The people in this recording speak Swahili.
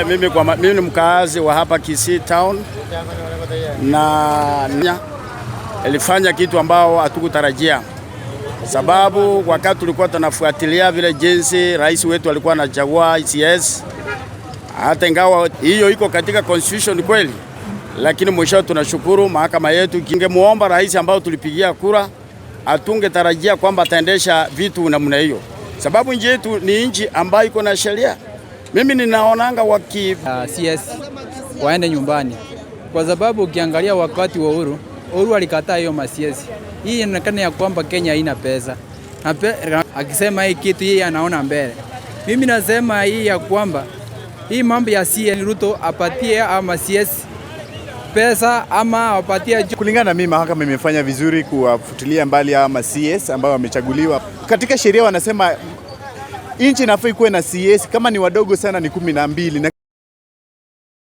Mimi ni mkaazi wa hapa Kisii Town na ilifanya kitu ambao hatukutarajia, sababu wakati tulikuwa tunafuatilia vile jinsi rais wetu alikuwa anachagua CS, hata ingawa hiyo iko katika constitution kweli, lakini mwisho tunashukuru mahakama yetu. Ingemuomba rais ambao tulipigia kura, hatungetarajia kwamba ataendesha vitu namna hiyo, sababu nchi yetu ni nchi ambayo iko na sheria. Mimi ninaonanga waki CS waende nyumbani, kwa sababu ukiangalia wakati wa Uhuru, Uhuru alikataa hiyo ma CS. Hii inaonekana ya kwamba Kenya haina pesa na akisema hii kitu yeye anaona mbele. Mimi nasema hii ya kwamba hii mambo ya CS, Ruto apatie ama CS pesa ama apatie. Kulingana na mimi, mahakama imefanya vizuri kuwafutilia mbali hawa ma CS ambao wamechaguliwa. Katika sheria wanasema nchi inafaa ikuwe na CS kama ni wadogo sana ni 12 na